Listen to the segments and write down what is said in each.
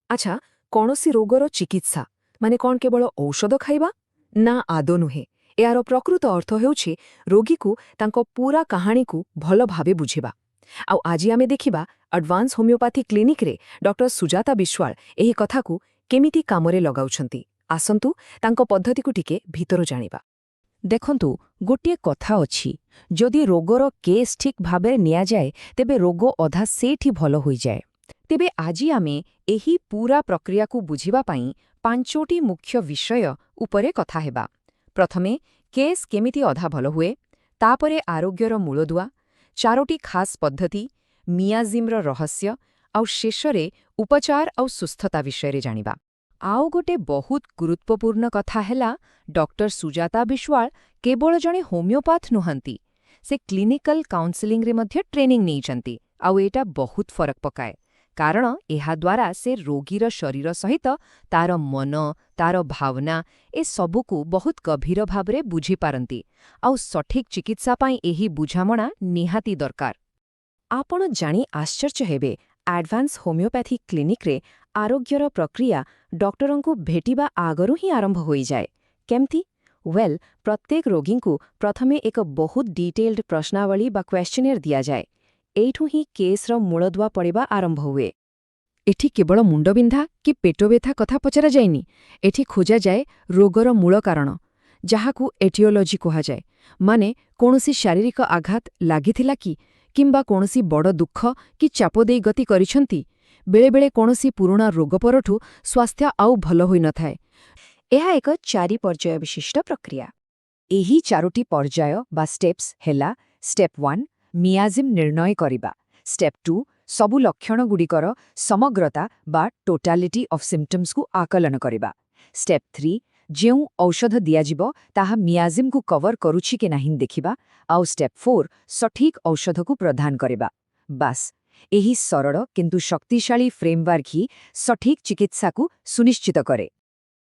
ଆଚ୍ଛା, କୌଣସି ରୋଗର ଚିକିତ୍ସା ମାନେ କ'ଣ କେବଳ ଔଷଧ ଖାଇବା? ନା, ଆଦୌ ନୁହେଁ। ଏହାର ପ୍ରକୃତ ଅର୍ଥ ହେଉଛି ରୋଗୀକୁ ତାଙ୍କ ପୂରା କାହାଣୀକୁ ଭଲ ଭାବେ ବୁଝିବା। ଆଉ ଆଜି ଆମେ ଦେଖିବା ଆଡଭାନ୍ସ ହୋମିଓପାଥି କ୍ଲିନିକ୍ରେ ଡକ୍ଟର ସୁଜାତା ବିଶ୍ୱାଳ ଏହି କଥାକୁ କେମିତି କାମରେ ଲଗାଉଛନ୍ତି। ଆସନ୍ତୁ, ତାଙ୍କ ପଦ୍ଧତିକୁ ଟିକେ ଭିତରୁ ଜାଣିବା। ଦେଖନ୍ତୁ, ଗୋଟିଏ କଥା ଅଛି, ଯଦି ରୋଗର କେସ୍ ଠିକ୍ ଭାବରେ ନିଆଯାଏ, ତେବେ ରୋଗ ଅଧା ସେଇଠି ଭଲ ହୋଇଯାଏ। ତେବେ ଆଜି ଆମେ ଏହି ପୂରା ପ୍ରକ୍ରିୟାକୁ ବୁଝିବା ପାଇଁ ପାଞ୍ଚୋଟି ମୁଖ୍ୟ ବିଷୟ ଉପରେ କଥା ହେବା। ପ୍ରଥମେ, କେସ୍ କେମିତି ଅଧା ଭଲ ହୁଏ। ତାପରେ ଆରୋଗ୍ୟର ମୂଳଦୁଆ, ଚାରୋଟି ଖାସ୍ ପଦ୍ଧତି, ମିଆଜିମ୍ର ରହସ୍ୟ, ଆଉ ଶେଷରେ ଉପଚାର ଆଉ ସୁସ୍ଥତା ବିଷୟରେ ଜାଣିବା। ଆଉ ଗୋଟେ ବହୁତ ଗୁରୁତ୍ୱପୂର୍ଣ୍ଣ କଥା ହେଲା, ଡକ୍ଟର ସୁଜାତା ବିଶ୍ୱାଳ କେବଳ ଜଣେ ହୋମିଓପାଥ ନୁହନ୍ତି, ସେ କ୍ଲିନିକାଲ କାଉନସେଲିଂରେ ମଧ୍ୟ ଟ୍ରେନିଂ ନେଇଛନ୍ତି। ଆଉ ଏଇଟା ବହୁତ ଫରକ ପକାଏ, କାରଣ ଏହାଦ୍ୱାରା ସେ ରୋଗୀର ଶରୀର ସହିତ ତାର ମନ, ତାର ଭାବନା, ଏ ସବୁକୁ ବହୁତ ଗଭୀର ଭାବରେ ବୁଝିପାରନ୍ତି। ଆଉ ସଠିକ୍ ଚିକିତ୍ସା ପାଇଁ ଏହି ବୁଝାମଣା ନିହାତି ଦରକାର। ଆପଣ ଜାଣି ଆଶ୍ଚର୍ଯ୍ୟ ହେବେ, ଆଡଭାନ୍ସ ହୋମିଓପ୍ୟାଥି କ୍ଲିନିକ୍ରେ ଆରୋଗ୍ୟର ପ୍ରକ୍ରିୟା ଡକ୍ଟରଙ୍କୁ ଭେଟିବା ଆଗରୁ ହିଁ ଆରମ୍ଭ ହୋଇଯାଏ। କେମିତି? ୱେଲ୍, ପ୍ରତ୍ୟେକ ରୋଗୀଙ୍କୁ ପ୍ରଥମେ ଏକ ବହୁତ ଡିଟେଲ୍ଡ ପ୍ରଶ୍ନାବଳୀ ବା କ୍ୱେଶ୍ଚନିୟର ଦିଆଯାଏ। ଏଇଠୁ ହିଁ କେସ୍ର ମୂଳଦୁଆ ପଡ଼ିବା ଆରମ୍ଭ ହୁଏ। ଏଠି କେବଳ ମୁଣ୍ଡବିନ୍ଧା କି ପେଟବ୍ୟଥା କଥା ପଚରାଯାଏନି। ଏଠି ଖୋଜାଯାଏ ରୋଗର ମୂଳ କାରଣ, ଯାହାକୁ ଏଟିଓଲୋଜି କୁହାଯାଏ। ମାନେ କୌଣସି ଶାରୀରିକ ଆଘାତ ଲାଗିଥିଲା କି, କିମ୍ବା କୌଣସି ବଡ଼ ଦୁଃଖ କି ଚାପ ଦେଇ ଗତି କରିଛନ୍ତି। ବେଳେବେଳେ କୌଣସି ପୁରୁଣା ରୋଗ ପରଠୁ ସ୍ୱାସ୍ଥ୍ୟ ଆଉ ଭଲ ହୋଇନଥାଏ। ଏହା ଏକ ଚାରି ପର୍ଯ୍ୟାୟ ବିଶିଷ୍ଟ ପ୍ରକ୍ରିୟା। ଏହି ଚାରୋଟି ପର୍ଯ୍ୟାୟ ବା ଷ୍ଟେପ୍ସ ହେଲା: ଷ୍ଟେପ୍ 1, ମିଆଜିମ୍ ନିର୍ଣ୍ଣୟ କରିବା। ଷ୍ଟେପ୍ 2, ସବୁ ଲକ୍ଷଣଗୁଡ଼ିକର ସମଗ୍ରତା ବା ଟୋଟାଲିଟି ଅଫ୍ ସିମ୍ପଟମ୍ସକୁ ଆକଳନ କରିବା। ଷ୍ଟେପ୍ 3, ଯେଉଁ ଔଷଧ ଦିଆଯିବ ତାହା ମିଆଜିମ୍କୁ କଭର କରୁଛି କି ନାହିଁ ଦେଖିବା। ଆଉ ଷ୍ଟେପ୍ 4, ସଠିକ୍ ଔଷଧକୁ ପ୍ରଦାନ କରିବା। ବାସ୍, ଏହି ସରଳ କିନ୍ତୁ ଶକ୍ତିଶାଳୀ ଫ୍ରେମୱାର୍କ ହିଁ ସଠିକ୍ ଚିକିତ୍ସାକୁ ସୁନିଶ୍ଚିତ କରେ।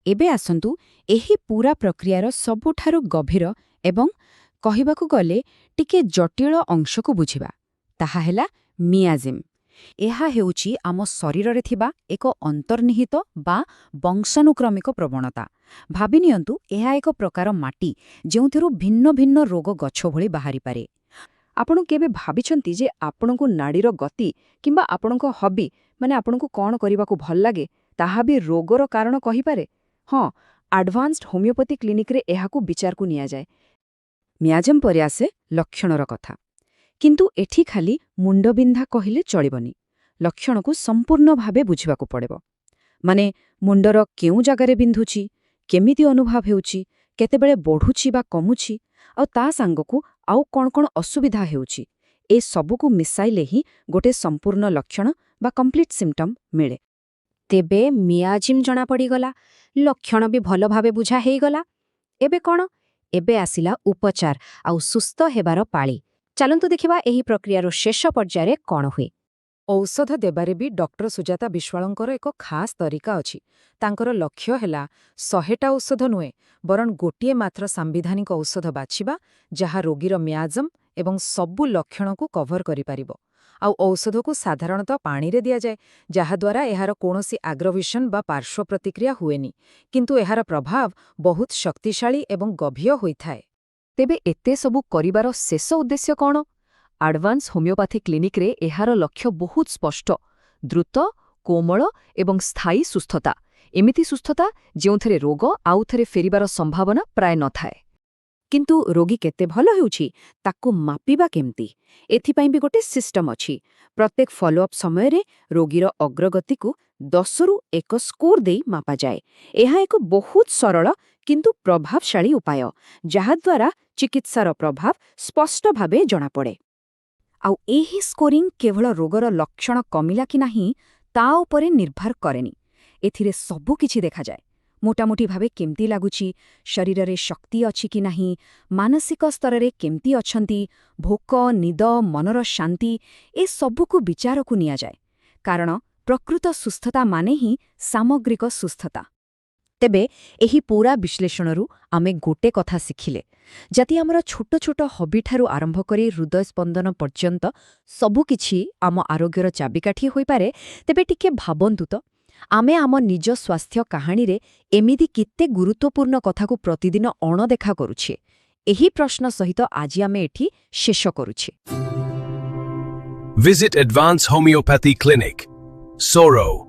ଏବେ ଆସନ୍ତୁ, ଏହି ପୂରା ପ୍ରକ୍ରିୟାର ସବୁଠାରୁ ଗଭୀର ଏବଂ କହିବାକୁ ଗଲେ ଟିକେ ଜଟିଳ ଅଂଶକୁ ବୁଝିବା। ତାହା ହେଲା ମିଆଜିମ୍। ଏହା ହେଉଛି ଆମ ଶରୀରରେ ଥିବା ଏକ ଅନ୍ତର୍ନିହିତ ବା ବଂଶାନୁକ୍ରମିକ ପ୍ରବଣତା। ଭାବିନିଅନ୍ତୁ, ଏହା ଏକ ପ୍ରକାର ମାଟି, ଯେଉଁଥିରୁ ଭିନ୍ନ ଭିନ୍ନ ରୋଗ ଗଛ ଭଳି ବାହାରିପାରେ। ଆପଣ କେବେ ଭାବିଛନ୍ତି ଯେ ଆପଣଙ୍କ ନାଡ଼ିର ଗତି କିମ୍ବା ଆପଣଙ୍କ ହବି, ମାନେ ଆପଣଙ୍କୁ କ'ଣ କରିବାକୁ ଭଲ ଲାଗେ, ତାହା ବି ରୋଗର କାରଣ କହିପାରେ? ହଁ, ଆଡଭାନ୍ସଡ ହୋମିଓପାଥି କ୍ଲିନିକ୍ରେ ଏହାକୁ ବିଚାରକୁ ନିଆଯାଏ। ମିଆଜମ୍ ପରେ ଆସେ ଲକ୍ଷଣର କଥା। କିନ୍ତୁ ଏଠି ଖାଲି ମୁଣ୍ଡବିନ୍ଧା କହିଲେ ଚଳିବନି, ଲକ୍ଷଣକୁ ସମ୍ପୂର୍ଣ୍ଣ ଭାବେ ବୁଝିବାକୁ ପଡ଼ିବ। ମାନେ ମୁଣ୍ଡର କେଉଁ ଜାଗାରେ ବିନ୍ଧୁଛି, କେମିତି ଅନୁଭବ ହେଉଛି, କେତେବେଳେ ବଢ଼ୁଛି ବା କମୁଛି, ଆଉ ତା ସାଙ୍ଗକୁ ଆଉ କ'ଣ କ'ଣ ଅସୁବିଧା ହେଉଛି, ଏ ସବୁକୁ ମିଶାଇଲେ ହିଁ ଗୋଟେ ସମ୍ପୂର୍ଣ୍ଣ ଲକ୍ଷଣ ବା କମ୍ପ୍ଲିଟ୍ ସିମ୍ପଟମ୍ ମିଳେ। ତେବେ ମିଆଜିମ୍ ଜଣାପଡ଼ିଗଲା, ଲକ୍ଷଣ ବି ଭଲ ଭାବେ ବୁଝା ହେଇଗଲା। ଏବେ କ'ଣ? ଏବେ ଆସିଲା ଉପଚାର ଆଉ ସୁସ୍ଥ ହେବାର ପାଳି। ଚାଲନ୍ତୁ ଦେଖିବା ଏହି ପ୍ରକ୍ରିୟାର ଶେଷ ପର୍ଯ୍ୟାୟରେ କ'ଣ ହୁଏ। ଔଷଧ ଦେବାରେ ବି ଡକ୍ଟର ସୁଜାତା ବିଶ୍ୱାଳଙ୍କର ଏକ ଖାସ୍ ତରିକା ଅଛି। ତାଙ୍କର ଲକ୍ଷ୍ୟ ହେଲା 100ଟା ଔଷଧ ନୁହେଁ, ବରଂ ଗୋଟିଏ ମାତ୍ର ସାମ୍ବିଧାନିକ ଔଷଧ ବାଛିବା, ଯାହା ରୋଗୀର ମିଆଜମ୍ ଏବଂ ସବୁ ଲକ୍ଷଣକୁ କଭର କରିପାରିବ। ଆଉ ଔଷଧକୁ ସାଧାରଣତଃ ପାଣିରେ ଦିଆଯାଏ, ଯାହାଦ୍ୱାରା ଏହାର କୌଣସି ଆଗ୍ରଭିସନ୍ ବା ପାର୍ଶ୍ୱ ପ୍ରତିକ୍ରିୟା ହୁଏନି, କିନ୍ତୁ ଏହାର ପ୍ରଭାବ ବହୁତ ଶକ୍ତିଶାଳୀ ଏବଂ ଗଭୀର ହୋଇଥାଏ। ତେବେ ଏତେ ସବୁ କରିବାର ଶେଷ ଉଦ୍ଦେଶ୍ୟ କ'ଣ? ଆଡଭାନ୍ସ ହୋମିଓପାଥି କ୍ଲିନିକ୍ରେ ଏହାର ଲକ୍ଷ୍ୟ ବହୁତ ସ୍ପଷ୍ଟ: ଦ୍ରୁତ, କୋମଳ ଏବଂ ସ୍ଥାୟୀ ସୁସ୍ଥତା। ଏମିତି ସୁସ୍ଥତା ଯେଉଁଥିରେ ରୋଗ ଆଉଥରେ ଫେରିବାର ସମ୍ଭାବନା ପ୍ରାୟ ନଥାଏ। କିନ୍ତୁ ରୋଗୀ କେତେ ଭଲ ହେଉଛି, ତାକୁ ମାପିବା କେମିତି? ଏଥିପାଇଁ ବି ଗୋଟେ ସିଷ୍ଟମ ଅଛି। ପ୍ରତ୍ୟେକ ଫଲୋଅପ୍ ସମୟରେ ରୋଗୀର ଅଗ୍ରଗତିକୁ 10ରୁ 1 ସ୍କୋର ଦେଇ ମାପାଯାଏ। ଏହା ଏକ ବହୁତ ସରଳ କିନ୍ତୁ ପ୍ରଭାବଶାଳୀ ଉପାୟ, ଯାହାଦ୍ୱାରା ଚିକିତ୍ସାର ପ୍ରଭାବ ସ୍ପଷ୍ଟ ଭାବେ ଜଣାପଡ଼େ। ଆଉ ଏହି ସ୍କୋରିଂ କେବଳ ରୋଗର ଲକ୍ଷଣ କମିଲା କି ନାହିଁ ତା ଉପରେ ନିର୍ଭର କରେନି। ଏଥିରେ ସବୁକିଛି ଦେଖାଯାଏ। ମୋଟାମୋଟି ଭାବେ କେମିତି ଲାଗୁଛି, ଶରୀରରେ ଶକ୍ତି ଅଛି କି ନାହିଁ, ମାନସିକ ସ୍ତରରେ କେମିତି ଅଛନ୍ତି, ଭୋକ, ନିଦ, ମନର ଶାନ୍ତି, ଏସବୁକୁ ବିଚାରକୁ ନିଆଯାଏ। କାରଣ ପ୍ରକୃତ ସୁସ୍ଥତା ମାନେ ହିଁ ସାମଗ୍ରିକ ସୁସ୍ଥତା। ତେବେ ଏହି ପୂରା ବିଶ୍ଳେଷଣରୁ ଆମେ ଗୋଟେ କଥା ଶିଖିଲେ, ଯଦି ଆମର ଛୋଟ ଛୋଟ ହବିଠାରୁ ଆରମ୍ଭ କରି ହୃଦୟ ସ୍ପନ୍ଦନ ପର୍ଯ୍ୟନ୍ତ ସବୁକିଛି ଆମ ଆରୋଗ୍ୟର ଚାବିକାଠି ହୋଇପାରେ, ତେବେ ଟିକେ ଭାବନ୍ତୁ ତ। ଆମେ ଆମ ନିଜ ସ୍ୱାସ୍ଥ୍ୟ କାହାଣୀରେ ଏମିତି କେତେ ଗୁରୁତ୍ୱପୂର୍ଣ୍ଣ କଥାକୁ ପ୍ରତିଦିନ ଅଣଦେଖା କରୁଛେ? ଏହି ପ୍ରଶ୍ନ ସହିତ ଆଜି ଆମେ ଏଠି ଶେଷ କରୁଛେ। Visit Advanced Homeopathy Clinic, Soro.